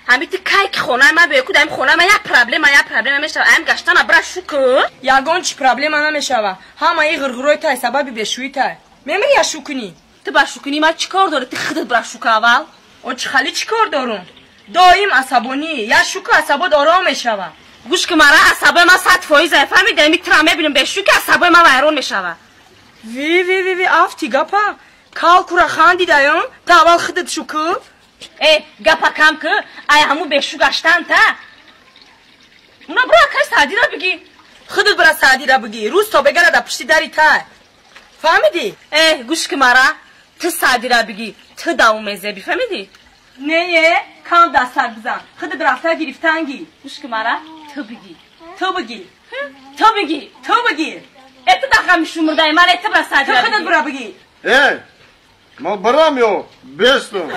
Ҳами ти кай ки хонаи ман биёй ку, дар хонаи ман як проблема, як проблема мешава. Аям гаштана бира шу ку. Ягон чи проблема намешава. Ҳамаи ғирғирои тай сабаби бешӯӣ тай. Мемири я шу кунӣ? Ту ба шу кунӣ ман чӣ кор дорӣ? Ту худат бира шу ку аввал. О чӣ хали чӣ кор дорум? Доим асабонӣ. Я шу ку, асабот ором мешава. Гӯш ки мара, асабои ман 100% ай, фаҳмиди? Ами тира мебинам бешу ки асабои ман вайрон мешава. Ви ви ви ви, афти гапа. Кал кура хандидаён, та аввал худат шу ку. Э, гапа кам ку, ай ҳаму бешу гаштан та. Уна бира кай Саъдира бигӣ. Худат бира Саъдира бигӣ. Рӯз то бегара дар пишти дари тай. Фаҳмидӣ? Э, гӯш ки мара, ту Саъдира бигӣ, ту давом мезебӣ, фаҳмидӣ? Не, кам дастак бизан. Худат рафта гирифтангӣ. Гӯш ки мара, ту бигӣ. Ту бигӣ. Ту бигӣ. Ту бигӣ. Э, ту дахами шумурдаи ман, э, ту бира Ту Саъдира худат бигӣ. бира бигӣ. Э, ма барам ё бестум.